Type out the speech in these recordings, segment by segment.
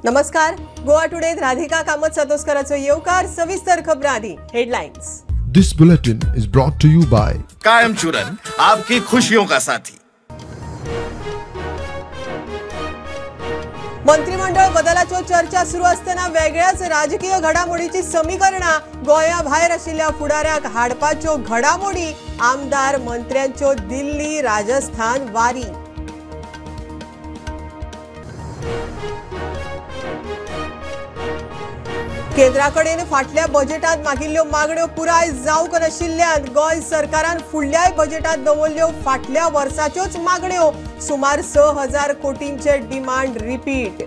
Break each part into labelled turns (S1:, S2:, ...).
S1: नमस्कार, गोवा टुडेत राधिका कामत सातोस्कराचो येवकार. सविस्तर खबरां आदी headlines.
S2: This bulletin is brought to you by
S3: Kayam Churan, आपकी खुशियों का साथी.
S1: मंत्रिमंडळ बदलाच्यो चर्चा सुरू असताना वेगळ्याच राजकीय घडामोडीची समीकरणां गोंया भायर आशिल्ल्या फुडाऱ्यांक हाडपाच्यो घडामोडी, आमदार मंत्र्यांच्यो दिल्ली राजस्थान वारी. केंद्राकडेन फाटल्या बजेटात मागिल्ल्यो मागण्यो पुराय जावंक नाशिल्ल्यान गोंय सरकारान फुडल्याय बजेटात दवरल्यो फाटल्या वर्साच्योच मागण्यो. सुमार 6,000 कोटींचे demand repeat.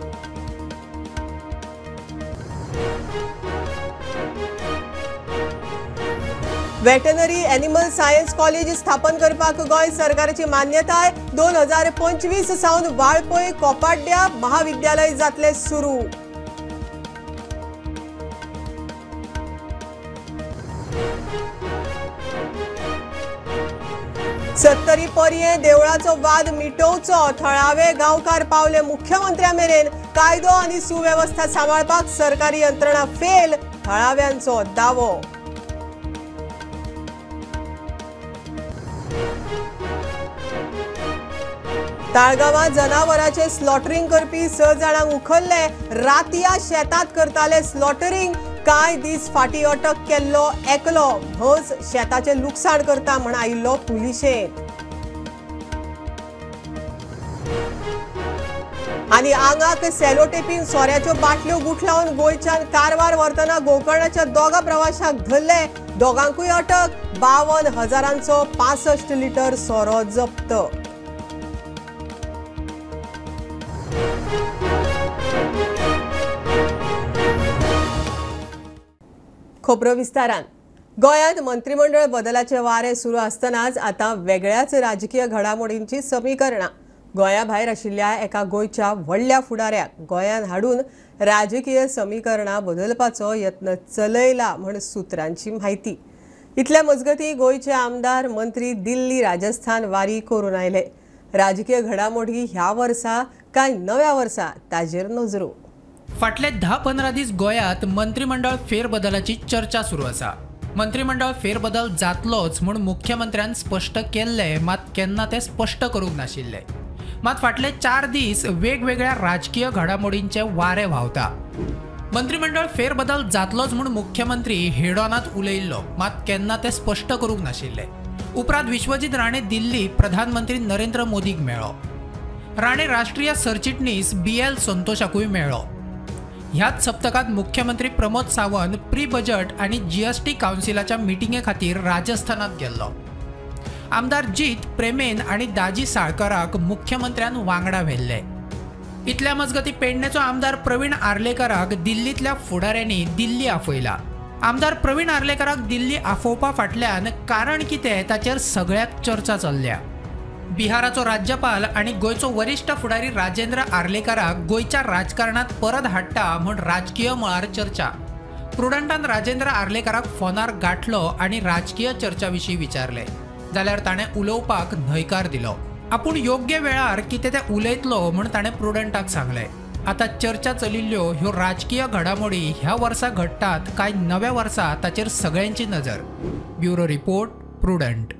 S1: Veterinary animal science college स्थापन करपाक गोंय सरकाराची मान्यताय. 2025 सावन वाळपय कोपाड्या महाविद्यालय जातले सुरू. सत्तरी पर्यें देवळाचो वाद मिटोवचो, थळावे गांवकार पावले मुख्यमंत्र्या मेरेन. कायदो आनी सुवेवस्था सांबाळपाक सरकारी यंत्रणा फेल, थळाव्यांचो दावो. ताळगांवां जनावरांचे स्लॉटरिंग करपी 6 जाणांक उखल्ले. रातया शेतांत करताले स्लॉटरिंग. कांय दीस फाटी अटक केल्लो एकलो म्हस शेताचें लुकसाण करता म्हण आयिल्लो पुलिशेंत. आनी आंगाक सेलोटेपीन सोऱ्याच्यो बाटल्यो गुठलावन गोंयच्यान कारवार व्हरतना गोकर्णाच्या 2 प्रवाशांक धरले. दोगांकूय अटक. 52,000 65 लिटर सोरो जप्त. खबरो विस्तारान. गोंयांत मंत्रिमंडळ बदलाचे वारे सुरू आसतनाच आतां वेगळ्याच राजकीय घडामोडींची समीकरणां. गोंया भायर आशिल्ल्या एका गोंयच्या व्हडल्या फुडाऱ्याक गोंयांत हाडून राजकीय समीकरणां बदलपाचो यत्न चलयला म्हण सुत्रांची म्हायती. इतल्या मजगतीं गोंयचे आमदार मंत्री दिल्ली राजस्थान वारी करून आयले. राजकीय घडामोडी ह्या वर्सा काय नव्या वर्सा ताजेर नजरो.
S4: फाटले 10-15 दीस गोंयांत मंत्रिमंडळ फेरबदलाची चर्चा सुरू आसा. मंत्रिमंडळ फेरबदल जातलोच म्हूण मुख्यमंत्र्यान स्पश्ट केल्ले, मात केन्ना ते स्पश्ट करूंक नाशिल्ले. मात फाटले 4 दीस वेगवेगळ्या राजकीय घडामोडींचे वारे व्हांवता. मंत्रिमंडळ फेरबदल जातलोच म्हूण मुख्यमंत्री हेडॉनांत उलयिल्लो, मात केन्ना ते स्पश्ट करूंक नाशिल्ले. उपरांत विश्वजीत राणे दिल्ली प्रधानमंत्री नरेंद्र मोदीक मेळ्ळो. राणे राष्ट्रीय सरचिटणीस BL संतोषाकूय मेळ्ळो. ह्याच सप्तकात मुख्यमंत्री प्रमोद सावंत प्री बजेट आनी GST कावन्सिलाच्या मिटिंगे खातीर राजस्थानात गेल्लो. आमदार जीत प्रेमेन आनी दाजी साळकराक मुख्यमंत्र्यान वांगडा व्हेल्ले. इतल्या मजगती पेडणेचो आमदार प्रवीण आर्लेकराक दिल्लींतल्या फुडाऱ्यांनी दिल्ली आफयला. आमदार प्रवीण आर्लेकराक दिल्ली आफोवपा फाटल्यान कारण कितें ताचेर सगळ्याक चर्चा चल्ल्या. बिहाराचो राज्यपाल आनी गोंयचो वरिश्ठ फुडारी राजेंद्र आर्लेकराक गोंयच्या राजकारणात परत हाडटा म्हूण राजकीय मळार चर्चा. प्रुडंटान राजेंद्र आर्लेकराक फोनार गांठलो आनी राजकीय चर्चा विशीं विचारले, जाल्यार ताणें उलोवपाक न्हयकार दिलो. आपूण योग्य वेळार कितें तें उलयतलो म्हूण ताणें प्रुडंटाक सांगलें. आतां चर्चा चलिल्ल्यो ह्यो राजकीय घडामोडी ह्या वर्सा घडटात काय नव्या वर्सा ताचेर सगळ्यांची नजर. Bureau report, Prudent.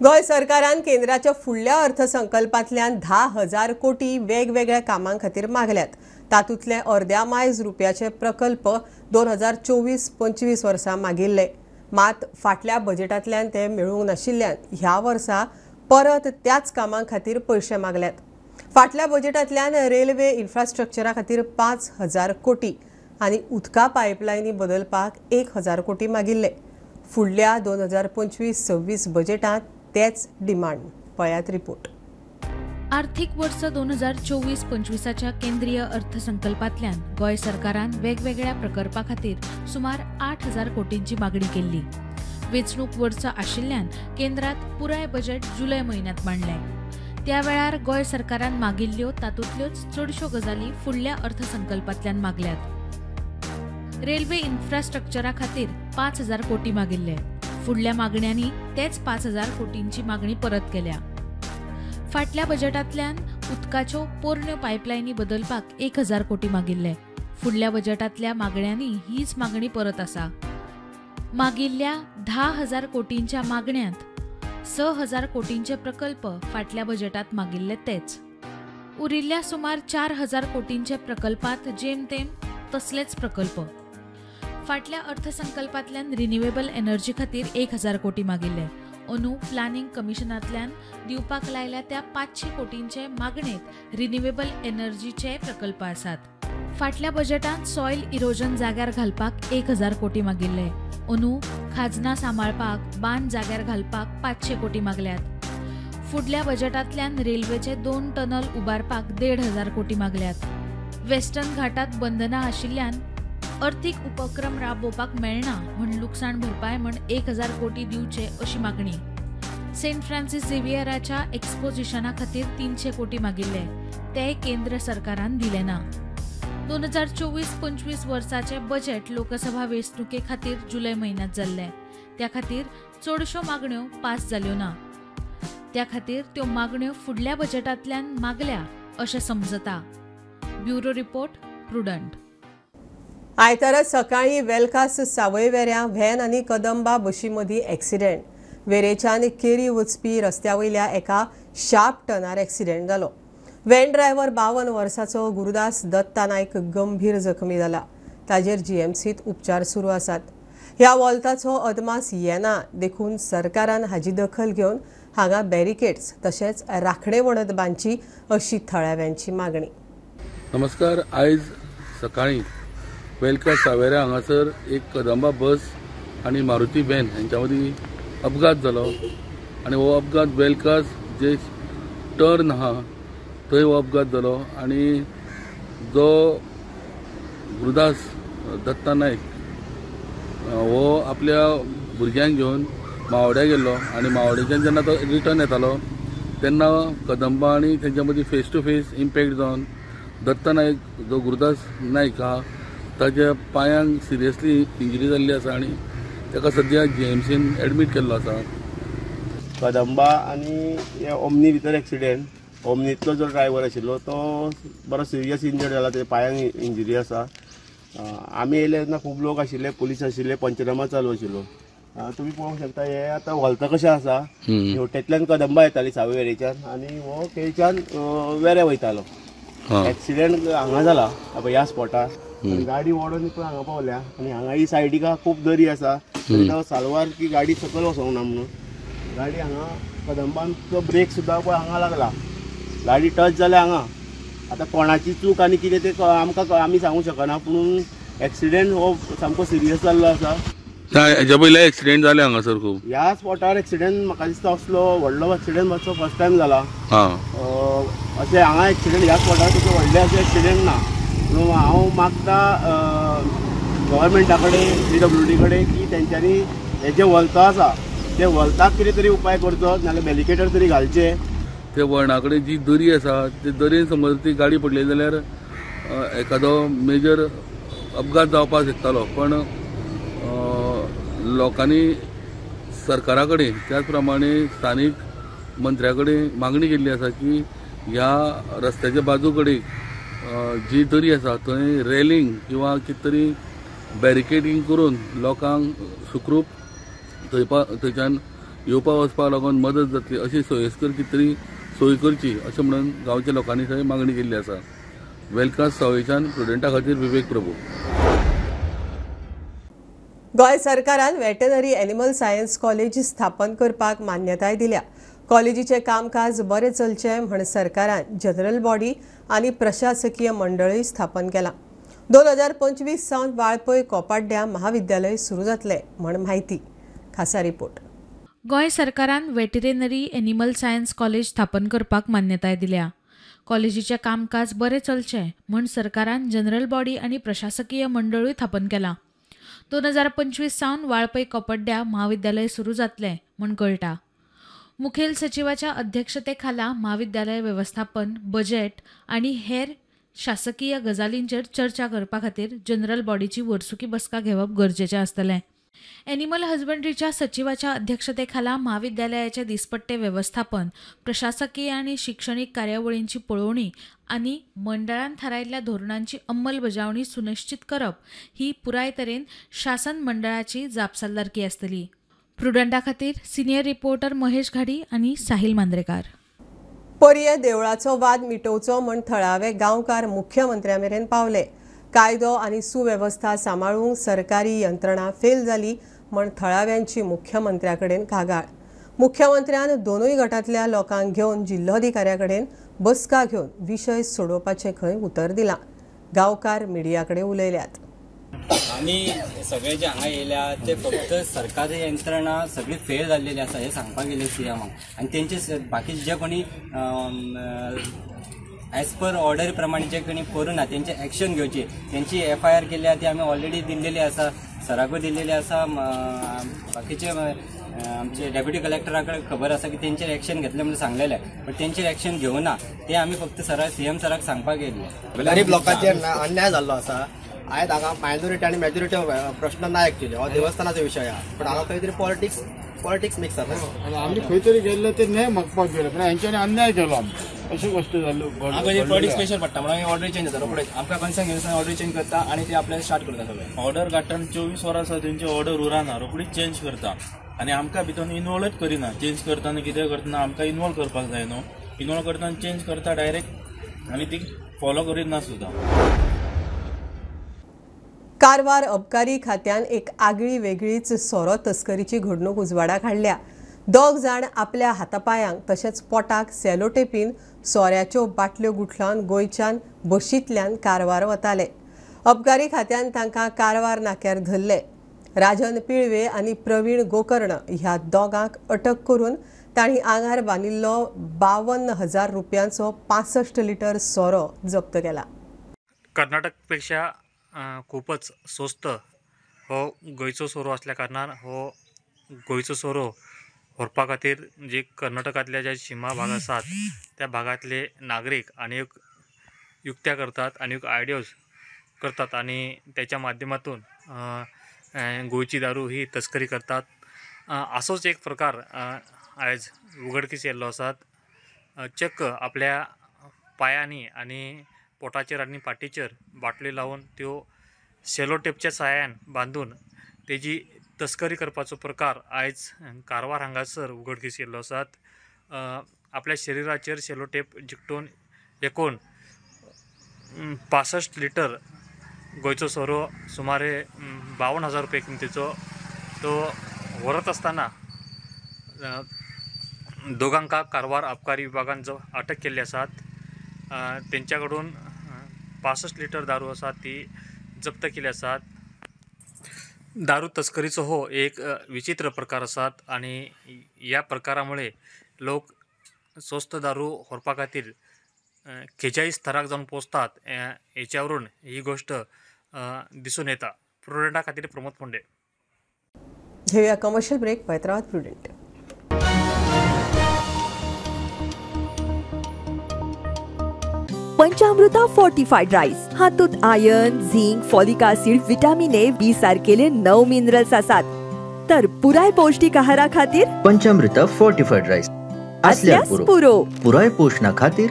S1: Goa सरकारान केंद्राच्या फुडल्या अर्थसंकल्पांतल्यान 10,000 कोटी वेगवेगळ्या कामां खातीर मागल्यात. तातूंतले अर्द्या मायज रुपयाचे प्रकल्प 2024-25 वर्सा मागिल्ले, मात फाटल्या बजेटांतल्यान ते मेळूंक नाशिल्ल्यान ह्या वर्सा परत त्याच कामां खातीर पयशे मागल्यात. फाटल्या बजेटांतल्यान रेल्वे इन्फ्रास्ट्रक्चरा खातीर 5,000 कोटी आनी उदका पायपलायनी बदलपाक 1,000 कोटी मागिल्ले. फुडल्या 2025-26 बजेटांत तेच डिमांड. पळयात रिपोर्ट.
S5: आर्थिक वर्स 2024-25 केंद्रीय अर्थसंकल्पांतल्यान गोंय सरकारान वेगवेगळ्या प्रकल्पा खातीर सुमार 8,000 कोटींची मागणी केल्ली. वेंचणूक वर्स आशिल्ल्यान केंद्रात पुराय बजेट जुलय म्हयन्यांत मांडलें. त्या वेळार गोंय सरकारान मागिल्ल्यो तातूंतल्योच चडश्यो गजाली फुडल्या अर्थसंकल्पांतल्यान मागल्यात. रेल्वे इन्फ्रास्ट्रक्चरा खातीर 5,000 कोटी मागिल्ले. फुडल्या मागण्यांनी तेच 5,000 कोटींची मागणी परत केल्या. फाटल्या बजेटांतल्यान उदकाच्यो पोरण्यो पायपलायनी बदलपाक 1000 कोटी मागिल्ले. फुडल्या बजेटांतल्या मागण्यांनी हीच मागणी परत आसा. मागिल्ल्या 10,000 कोटींच्या मागण्यांत 6,000 कोटींचे प्रकल्प फाटल्या बजेटांत मागिल्ले तेच. उरिल्ल्या सुमार 4,000 कोटींचे प्रकल्पांत जेमतेम तसलेच प्रकल्प. फाटल्या अर्थसंकल्पांतल्यान रिन्युएबल एनर्जी खातीर 1000 कोटी मागिल्ले. अंदू प्लॅनिंग कमिशनांतल्यान दिवपाक लायल्या त्या 500 कोटींचे मागणेंत रिन्युएबल एनर्जीचे प्रकल्प आसात. फाटल्या बजेटांत सॉयल इरोजन जाग्यार घालपाक 1000 कोटी मागिल्ले. अंदू खाजनां सांबाळपाक बांद जाग्यार घालपाक 500 कोटी मागल्यात. फुडल्या बजेटांतल्यान रेल्वेचे 2 टनल उबारपाक 1,500 कोटी मागल्यात. वेस्टर्न घाटात बंधनां आशिल्ल्यान अर्थीक उपक्रम राबोवपाक मेळना म्हण लुकसाण भरपाय म्हण 1000 कोटी दिवचे अशी मागणी. सेंट फ्रांसिस झेवियराच्या एक्सपोजिशना खातीर 300 कोटी मागिल्ले, ते केंद्र सरकारान दिले ना. 2024-25 वर्साचे बजेट लोकसभा वेंचणुके खातीर जुलय म्हयन्यांत जाल्ले, त्या खातीर चडश्यो मागण्यो पास जाल्यो ना. त्या खातीर त्यो मागण्यो फुडल्या बजेटांतल्यान मागल्या अशें समजता. Bureau report, Prudent.
S1: आयतारा सकाळीं वेलकास सावयवेऱ्यां व्हॅन आनी कदंबा बशी मदीं एक्सिडेंट. वेरेच्यान केरी वचपी रस्त्या वयल्या एका शार्प टर्नार एक्सिडेंट जालो. व्हॅन ड्रायव्हर 52 वर्साचो गुरुदास दत्ता नायक गंभीर जखमी जाला. ताजेर जीएमसीत उपचार सुरू आसात. ह्या वॉल्ताचो अदमास येना देखून सरकारान हाजी दखल घेवन हांगा बॅरिकेड्स तशेंच राखणे वणत बांदची अशी थळाव्यांची मागणी.
S6: नमस्कार. आयज सकाळीं वेलका सावेऱ्या हांगासर एक कदंबा बस आनी मारुती व्हॅन हेंच्या मदीं अपघात जालो आनी हो अपघात वेलकास जे टर्न आहा थंय हो अपघात जालो आनी जो गुरुदास दत्ता नायक हो आपल्या भुरग्यांक घेवन मावड्या गेल्लो आनी मावड्याच्यान जेन्ना तो रिटर्न येतालो तेन्ना कदंबा आनी तेंच्या मदीं फेस टू फेस इम्पॅक्ट जावन दत्ता नायक जो गुरुदास नायक आहा ताच्या पांयांक सिरियसली इंजरी जाल्ली आसा आनी ताका सद्या जीएमसीन एडमीट केल्लो आसा.
S7: कदंबा आनी ओमनी भितर एक्सिडेंट. ओमनीतलो जो ड्रायव्हर आशिल्लो तो बरो सिरियस इंजर्ड जाला, तेच्या पांयांक इंजरी आसा. आमी येयले तेन्ना खूब लोक आशिल्ले, पुलीस आशिल्ले, पंचनामा चालू आशिल्लो. तुमी पळोवंक शकता हे आतां व्हलता कशें आसा. हेवटेंतल्यान कदंबा येताली सावयवेरेच्यान आनी हो केळच्यान वेऱ्या वयतालो. एक्सिडेंट हांगा जाला ह्या स्पॉटार. गाडी ओडून पळय हांगा पावल्या आनी हांगा ही सायडीक खूब दरी आसा. सालवार की गाडी सकयल वचोंक ना म्हणून गाडी हांगा कदंबांचो ब्रेक सुद्दां पळय हांगा लागला. गाडी टच जाल्या हांगा. आतां कोणाची चूक आनी कितें तें आमकां आमी सांगूंक शकना, पूण एक्सिडेंट हो सामको सिरियस जाल्लो आसा.
S6: हेच्या पयलीं एक्सिडेंट जाले हांगासर खूब.
S7: ह्या स्पॉटार एक्सिडेंट म्हाका दिसता असलो व्हडलो एक्सिडेंट मातसो फर्स्ट टायम जाला. अशें हांगा एक्सिडेंट ह्या स्पॉटार तसो व्हडले अशें एक्सिडेंट ना. म्हणून हांव मागता गव्हर्मेंटा कडेन, पीडब्ल्यूडी कडेन की तेंच्यांनी हे जे वल्त आसा ते वल्ताक कितें तरी उपाय करचो, नाजाल्यार बॅरिकेडर तरी घालचे.
S6: ते वळणा कडेन जी दरी आसा ते दरयेन समज ती गाडी पडली जाल्यार एखादो मेजर अपघात जावपाक शकतालो. पण लोकांनी सरकारा कडेन त्याच प्रमाणे स्थानीक मंत्र्या कडेन मागणी केल्ली आसा की ह्या रस्त्याच्या बाजू कडेन जी दरी आसा थंय रेलिंग किंवा कितें तरी बॅरिकेडींग करून लोकांक सुखरूप थंयच्यान येवपा वचपाक लागून मदत जातली अशी सोयीस्कर कितें तरी सोय करची अशें म्हणून गांवच्या लोकांनी थंय मागणी केल्ली आसा. वेलकास सावयच्यान प्रुडंटा खातीर विवेक प्रभू.
S1: गोंय सरकारान वेटनरी एनिमल सायन्स कॉलेज स्थापन करपाक मान्यताय दिल्या. कॉलेजीचे कामकाज बरें चलचें म्हण सरकारान जनरल बॉडी आनी प्रशासकीय मंडळय स्थापन केलां. 2025 सावन वाळपय कोपाड्ड्या महाविद्यालय सुरू जातलें म्हण म्हायती. खासा रिपोर्ट.
S5: गोंय सरकारान वेटरिनरी एनिमल सायन्स कॉलेज स्थापन करपाक मान्यताय दिल्या. कॉलेजीचें कामकाज बरें चलचें म्हण सरकारान जनरल बॉडी आनी प्रशासकीय मंडळूय स्थापन केलां. 2025 सावन वाळपय कोपाड्ड्या म्हाविद्यालय सुरू जातलें म्हण कळटा. मुखेल सचिवाच्या अध्यक्षतेखाला म्हाविद्यालय वेवस्थापन, बजेट आनी हेर शासकीय गजालींचेर चर्चा करपा खातीर जनरल बॉडीची वर्सुकी बसका घेवप गरजेचें आसतलें. एनिमल हजबंड्रीच्या सचिवाच्या अध्यक्षतेखाला म्हाविद्यालयाचे दिसपट्टे व्यवस्थापन, प्रशासकीय आनी शिक्षणीक कार्यावळींची पळोवणी आनी मंडळान थारायल्ल्या धोरणांची अंमलबजावणी सुनिश्चित करप ही पुराय तरेन शासन मंडळाची जापसालदारकी आसतली. प्रुडंटा खातीर सिनियर रिपोर्टर महेश घाडी आनी साहिल मांद्रेकार.
S1: पर्ये देवळाचो वाद मिटोवचो म्हण थळावे गांवकार मुख्यमंत्र्या मेरेन पावले. कायदो आनी सुवेवस्था सांबाळूंक सरकारी यंत्रणा फेल जाली म्हण थळाव्यांची मुख्यमंत्र्या कडेन कागाळ. मुख्यमंत्र्यान दोनूय गटांतल्या लोकांक घेवन जिल्लोधिकाऱ्या कडेन बसका घेवन विशय सोडोवपाचें खंय उतर दिलां. गांवकार मिडिया कडेन उलयल्यात.
S8: आमी सगळे जे हांगा येयल्या ते फक्त सरकारी यंत्रणा सगळी फेल जाल्लेली आसा हें सांगपाक गेले सीएमाक आनी तेंचे बाकीचे जे कोणी एज पर ऑर्डर प्रमाणे जे कोणी करूं ना तेंचे एक्शन घेवची. तेंची एफआयआर केल्या ती आमी ऑलरेडी दिल्लेली आसा, सराकूय दिल्लेली आसा, बाकीचे आमचे डेप्युटी कलेक्टरा कडेन खबर आसा की तेंचेर एक्शन घेतले म्हणून सांगलेले, पण तेंचेर एक्शन घेवना ते आमी फक्त सरा सीएम सराक सांगपाक गेल्ले.
S9: गरीब लोकांचेर अन्याय जाल्लो आसा. आयज हांगा मायनॉरिटी आनी मेजॉरिटी प्रश्न ना एक्चुअली, हो देवस्थानाचो विशय आहा, पण हांगा खंय तरी पॉलिटिक्स मिक्स जाता.
S10: आमी खंय तरी गेल्ले ते नेम मागपाक गेले, पण हेंच्यांनी अन्याय केलो आमकां, अशी गोश्ट जाल्यो.
S11: आमकां पॉलिटिक्स प्रेशर पडटा म्हणून आमी ऑर्डर चेंज जाता रोखडेच. आमकां कन्सर्न घेवन ऑर्डर चेंज करता आनी ते आपल्याला स्टार्ट करता सगळें.
S12: ऑर्डर काडटना 24 वरां आसा तेंची ऑर्डर उरना, रोखडीच चेंज करता आनी आमकां भितर इनवॉल्वच करिना. चेंज करतना कितें करतना आमकां इनवॉल्व करपाक जाय न्हू, इनवॉल्व करतना चेंज करता डायरेक्ट आनी ती फॉलो करिना सुद्दां.
S1: कारवार अबकारी खात्यान एक आगळी वेगळीच सोरो तस्करीची घडणूक उजवाडाक हाडल्या. दोग जाण आपल्या हातापायांक तशेंच पोटाक सेलोटेपीन सोऱ्याच्यो बाटल्यो गुठलावन गोंयच्यान बशींतल्यान कारवार वताले. अबकारी खात्यान तांकां कारवार नाक्यार धरले. राजन पिळवे आनी प्रवीण गोकर्ण ह्या दोगांक अटक करून तांणी आंगार बांदिल्लो 52,000 रुपयांचो 65 लिटर सोरो जप्त केला.
S13: कर्नाटकपेक्षा खूपच स्वस्त हो गोंयचो सोरो असल्या कारणान हो गोंयचो सोरो व्हरपा खातीर जे कर्नाटकांतल्या ज्या शिमा भाग आसात त्या भागांतले नागरीक आनी युक्त्या करतात आनी आयडियोज करतात आनी त्याच्या माध्यमातून गोंयची दारू ही तस्करी करतात. असोच एक प्रकार आयज उघडकीस येयल्लो आसात. चक्क आपल्या पायांनी आनी पोटाचेर आनी पाटीचेर बाटल्यो लावन त्यो सेलोटेपच्या साहाय्यान बांदून तेजी तस्करी करपाचो प्रकार आयज कारवार हांगासर उघडकीस येयल्लो आसात. आपल्या शरिराचेर सेलोटेप जिकटून एकूण 65 लिटर गोंयचो सोरो सुमारे 52,000 रुपये किमतीचो तो व्हरत आसतना दोगांका कारवार अबकारी विभागान जो अटक केल्ली आसात. तेंच्याकडून 65 लिटर दारू आसा ती जप्त केली आसात. दारू तस्करीचो हो एक विचित्र प्रकार आसात आनी ह्या प्रकारामुळे लोक स्वस्त दारू व्हरपा खातीर खंयच्याय स्तराक जावन पोचतात हेच्यावरून ही गोष्ट दिसून येता. प्रुडंटा खातीर प्रमोद फोंडे.
S1: घेऊया कमर्शियल ब्रेक. पळयत प्रुडंट.
S14: पंचामृता फोर्टिफाईड राईस हातूंत iron, zinc, folic acid, vitamin A, B सारकेले 9 minerals आसात. तर पुराय पौष्टिक आहारा खातीर
S15: पंचामृता फोर्टिफाईड राईस असल्यार पुरो. पुराय पोषणा खातीर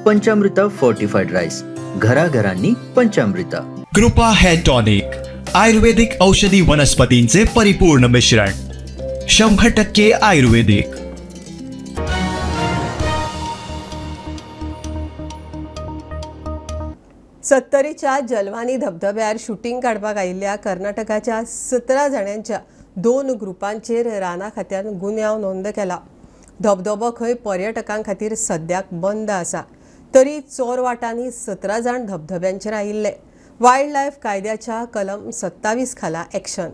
S15: पंचामृता फोर्टिफाईड राईस, घराघरांनी पंचामृता.
S16: कृपा हेअर टॉनिक, आयुर्वेदिक औषधी वनस्पतींचे परिपूर्ण मिश्रण, 100% आयुर्वेदिक.
S1: सत्तरीच्या जलवानी धबधब्यार शूटिंग काडपाक आयिल्ल्या कर्नाटकाच्या 17 जाणांच्या 2 ग्रुपांचेर राना खात्यान गुन्यांव नोंद केला. धबधबो खंय पर्यटकां खातीर सद्याक बंद आसा, तरी चोरवाटांनी 17 जाण धबधब्यांचेर आयिल्ले. वायल्ड लायफ कायद्याच्या कलम 27 खाला एक्शन.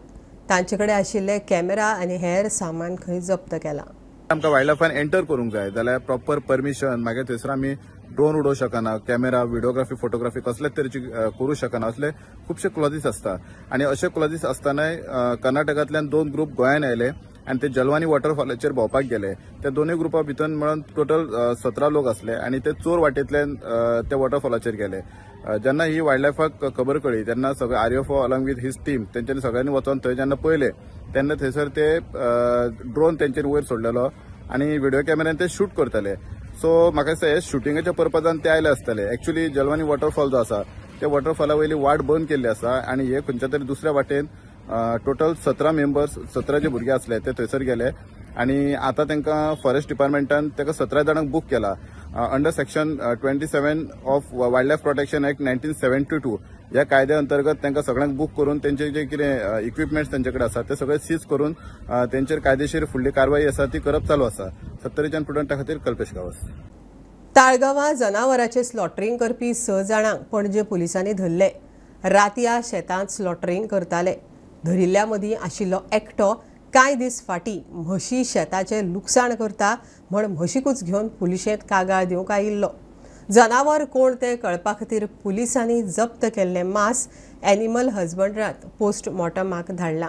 S1: तांचे कडेन आशिल्ले कॅमेरा आनी हेर सामान खंय जप्त केला.
S17: आमकां वायल्ड लायफान एंटर करूंक जाय जाल्यार प्रॉपर परमिशन, मागीर थंयसर आमी ड्रोन उडोवंक शकना, कॅमेरा, व्हिडिओग्राफी, फोटोग्राफी कसलेच तरेची करूं शकना, असले खुबशे क्लॉजीस आसता. आनी अशे क्लॉजीस आसतनाय कर्नाटकांतल्यान 2 ग्रुप गोंयान आयले आनी ते जलवानी वॉटरफॉलाचेर भोंवपाक गेले. त्या दोनूय ग्रुपा भितर मेळून टोटल 17 लोक आसले आनी ते चोर वाटेंतल्यान त्या वॉटरफॉलाचेर गेले. जेन्ना ही वायल्ड लायफाक खबर कळ्ळी तेन्ना सगळे RFO along with his team तेंच्यांनी सगळ्यांनी वचोन थंय जेन्ना पळयले तेन्ना थंयसर ते ड्रोन तेंचेर वयर सोडलेलो आनी व्हिडिओ कॅमेऱ्यान ते शूट करताले. सो म्हाका दिसता हे शुटिंगाच्या पर्पजान ते आयले आसतले. एक्चुअली जलवानी वॉटरफॉल जो आसा त्या वॉटरफॉला वयली वाट बंद केल्ली आसा आनी हे खंयच्या तरी दुसऱ्या वाटेन टोटल 17 मेंबर्स 17 जे भुरगे आसले ते थंयसर गेले आनी आतां तांकां फॉरेस्ट डिपार्टमेंटान ताका 17 जाणांक बूक केला under section 27 of wild life protection act 1972 ह्या कायद्या अंतर्गत तांकां सगळ्यांक बूक करून तेंचे जे कितें इक्विपमेंट्स तांचे कडेन आसा ते सगळे सीज करून तेंचेर कायदेशीर फुडली कारवाई आसा ती करप चालू आसा. सत्तरीच्यान प्रुडंटा खातीर कल्पेश गांवस.
S1: ताळगांवां जनावरांचें स्लॉटरींग करपी 6 जाणांक पणजे पुलिसांनी धरले. रातया शेतांत स्लॉटरींग करताले. धरिल्ल्या मदीं आशिल्लो एकटो कांय दीस फाटीं म्हशी शेताचें लुकसाण करता म्हण म्हशीकूच घेवन पुलिशेंत कागाळ दिवंक आयिल्लो. जनावर कोण तें कळपा खातीर पुलिसांनी जप्त केल्लें मांस एनिमल हजबंड्रांत पोस्टमॉर्टमाक धाडलां.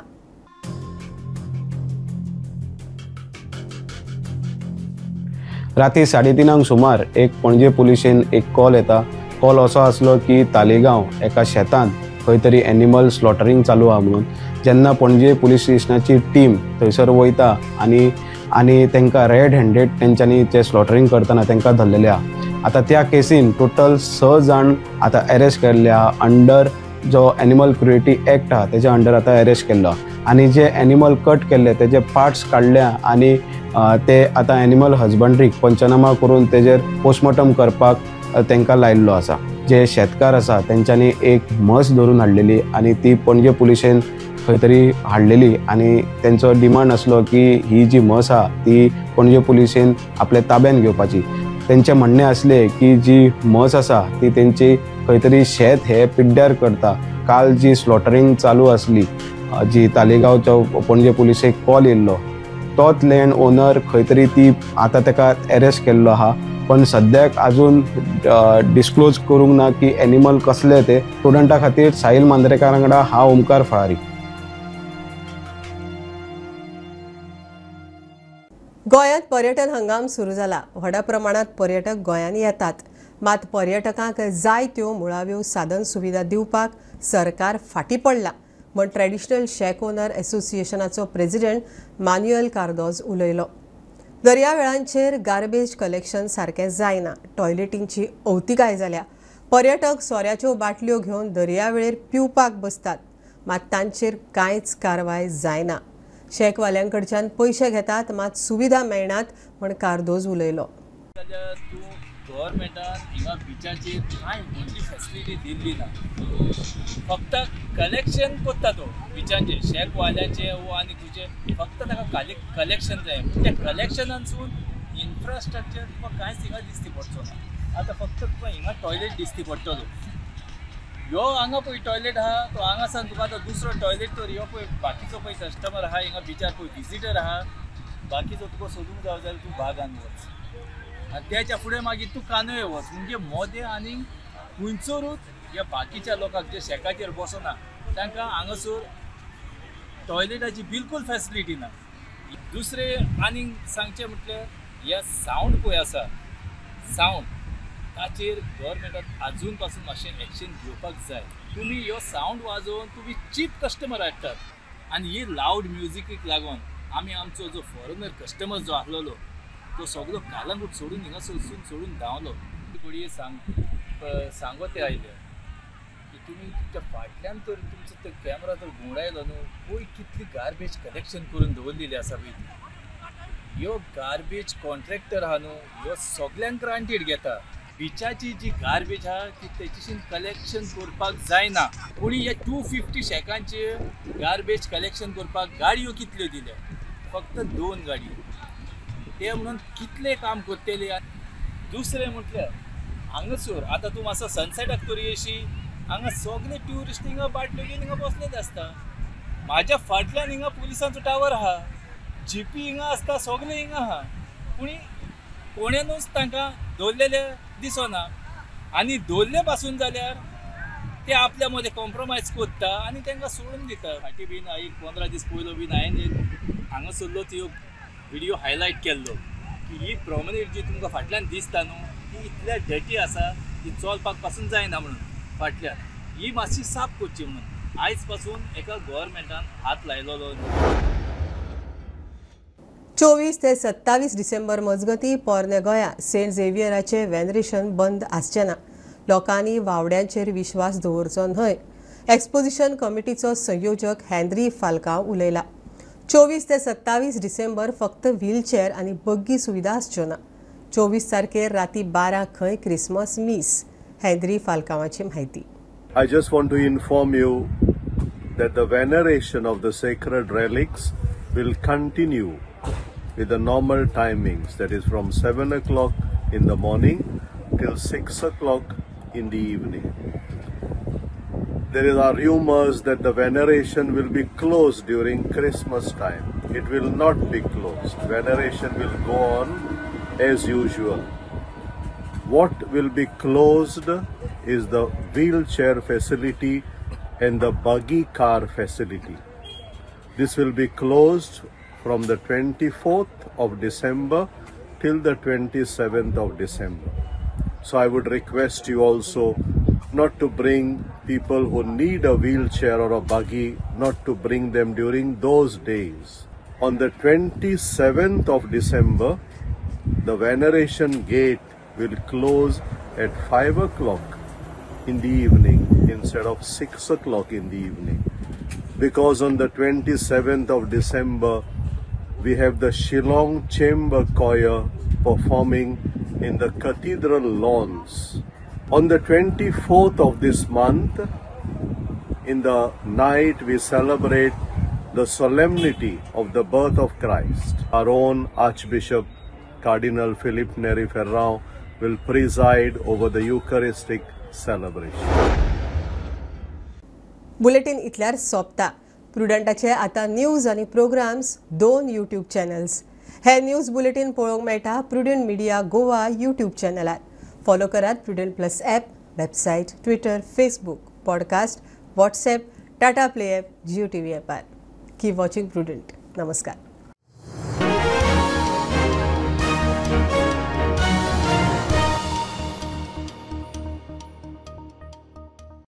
S18: राती 3:30 सुमार एक पणजे पुलिशेन एक कॉल येता. कॉल असो आसलो की तालेगांव एका शेतांत खंय तरी एनिमल स्लॉटरींग चालू आहा म्हणून. जेन्ना पणजे पुलीस स्टेशनाची टीम थंयसर वयता आनी आनी तांकां रेड हँडेड तेंच्यांनी ते स्लॉटरींग करतना तांकां धरलेले आहा. आतां त्या केसीन टोटल 6 जाण आतां अरेस्ट केल्ले आहा. अंडर जो एनिमल क्रुएल्टी एक्ट आहा तेज्या अंडर आतां अरेस्ट केल्लो आहा आनी जे एनिमल कट केल्ले तेजे पार्ट्स काडल्या आनी ते आतां एनिमल हजबंड्रीक पंचनामा करून तेजेर पोस्टमॉर्टम करपाक तांकां लायिल्लो आसा. जे शेतकार आसा तेंच्यांनी एक म्हस धरून हाडलेली आनी ती पणजे पुलिशेन खंय तरी हाडलेली आनी तेंचो डिमांड आसलो की ही जी म्हस आहा ती पणजे पुलिशेन आपल्या ताब्यान घेवपाची. तेंचें म्हणणें आसलें की जी म्हस आसा ती तेंची खंय तरी शेत हे पिड्ड्यार करता. काल जी स्लॉटरींग चालू आसली जी तालेगांवचो पणजे पुलिशेक कॉल येयल्लो तोच लँड ओनर खंय तरी ती आतां ताका अरेस्ट केल्लो आहा, पण सद्याक अजून डिस्क्लोज करूंक ना की एनिमल कसले ते. स्टुडंटा खातीर साहिल मांद्रेकार वांगडा हांव ओमकार फळारी.
S1: गोंयांत पर्यटन हंगाम सुरू जाला. व्हडा प्रमाणात पर्यटक गोंयांत येतात, मात पर्यटकांक जाय त्यो मुळाव्यो साधन सुविधा दिवपाक सरकार फाटीं पडलां म्हण ट्रेडिशनल शॅक ओनर एसोसिएशनाचो प्रेसिडेंट मान्युएल कार्दोज उलयलो. दर्यावेळांचेर गार्बेज कलेक्शन सारकें जायना, टॉयलेटींची अवतिकाय जाल्या. पर्यटक सोऱ्याच्यो बाटल्यो घेवन दर्यावेळेर पिवपाक बसतात, मात तांचेर कांयच कारवाय जायना. शॅकवाल्यांकडच्यान पयशे घेतात मात सुविधा मेळनात म्हण कार्दोज उलयलो.
S19: तूं गव्हर्मेंटान हिंगा बिचाचेर कांय व्हडली फेसिलिटी दिल्ली ना, फक्त कलेक्शन करता तो बिचांचे शॅकवाल्यांचे वो आनी तुजे फक्त ताका कलेक्शन जाय. त्या कलेक्शनानसून इन्फ्रास्ट्रक्चर तुका कांयच हिंगा दिसती पडचो ना. आतां फक्त तुका हिंगा टॉयलेट दिसती पडटलो. ह्यो हांगा पळय टॉयलेट आहा तो हांगासान तुका आतां दुसरो टॉयलेट तर ह्यो पळय बाकीचो पळय कस्टमर आहा हिंगा बिचार पळय विजिटर आहा बाकीचो तुका सोदूंक जाय जाल्यार तूं बागान वच आनी त्याच्या फुडें मागीर तूं कानोये वच. म्हणजे मोदें आनी खंयसरूच ह्या बाकीच्या लोकांक जे शॅकाचेर बसना तांकां हांगासर टॉयलेटाची बिलकूल फेसिलिटी ना. दुसरें आनी सांगचें म्हटल्यार ह्या सावंड पळय आसा सावंड ताचेर गव्हर्मेंटान आजून पासून मातशें एक्शन घेवपाक जाय. तुमी ह्यो सावंड वाजोवन तुमी चीप कस्टमर हाडटात आनी ही लावड म्युजिकीक लागून आमी आमचो जो फॉरेनर कस्टमर जो आसलेलो तो सगळो कालांगूट सोडून हिंगा सोडून धांवलो. घडये सांगो ते आयले की तुमी तुमच्या फाटल्यान तर तुमचो तो कॅमरा तर घुंवडायलो न्हू, पळय कितली गार्बेज कलेक्शन करून दवरलेली आसा पळय ती. ह्यो गार्बेज कॉन्ट्रॅक्टर आहा न्हू ह्यो सगल्यांक ग्रांटेड घेता. बिचाची जी गार्बेज आहा ती तेच्याशीन कलेक्शन करपाक जायना. पूण ह्या 250 शॅकांचे गार्बेज कलेक्शन करपाक गाडयो कितल्यो दिल्या, फक्त 2 गाडयो. ते म्हणून कितले काम करतले. दुसरें म्हटल्यार हांगासर आतां तूं मातसो सनसेटाक तरी येशी हांगा सगळे ट्युरिस्ट हिंगा बाटल्यो घेवन हिंगा बसलेले आसता. म्हाज्या फाटल्यान हिंगा पुलिसांचो टावर आहा, जीपी हिंगा आसता, सगळे हिंगा आहा, पूण कोणेनूच तांकां दवरलेले दिसना. आनी दवरले पासून जाल्यार ते आपल्या मदें कॉम्प्रोमायज करता आनी तांकां सोडून दिता. फाटीं बीन एक 15 दीस पयलो बीन हांवें हांगासरलो त्यो व्हिडियो हायलायट केल्लो की ही प्रॉमनेड जी तुमकां फाटल्यान दिसता न्हू ती इतल्या डर्टी आसा ती चलपाक पासून जायना म्हणून फाटल्यान ही मातशी साफ करची म्हणून आयज पासून एका गव्हर्मेंटान हात लायलेलो.
S1: 24 ते 27 डिसेंबर मजगती पोरणे गोंया सेंट झेवियराचे वेनरेशन बंद आसचें ना. लोकांनी वावड्यांचेर विश्वास दवरचो न्हय. एक्सपोजिशन कमिटीचो संयोजक हेनरी फाल्कांव उलयला. 24 ते 27 डिसेंबर फक्त व्हीलचेअर आनी बग्गी सुविधा आसच्यो ना. 24 तारखेर राती 12 खंय क्रिसमस मीस. हेनरी फाल्कांवाची म्हायती.
S20: I just want to inform you that the veneration of the sacred relics will continue with the normal timings, that is from 7 o'clock in the morning till 6 o'clock in the evening. There are rumors that the veneration will be closed during Christmas time. It will not be closed. Veneration will go on as usual. What will be closed is the wheelchair facility and the buggy car facility. This will be closed from the 24th of December till the 27th of December. So I would request you also not to bring people who need a wheelchair or a buggy, not to bring them during those days. On the 27th of December, the veneration gate will close at 5 o'clock in the evening instead of 6 o'clock in the evening. Because on the 27th of December, we have the Shillong Chamber Choir performing in the cathedral lawns. On the 24th of this month, in the night, we celebrate the solemnity of the birth of Christ. Our own Archbishop Cardinal Philip Neri Ferrao will preside over the Eucharistic celebration.
S1: Bulletin इतल्यार सोंपता. प्रुडंटाचे आतां news आनी programmes 2 YouTube channels. हे news bulletin पळोवंक मेळटा Prudent media Goa YouTube चॅनलार. Follow करात Prudent plus app, website, Twitter, Facebook, podcast, WhatsApp, Tata Play app, Jio TV ॲपार. Keep watching prudent. नमस्कार.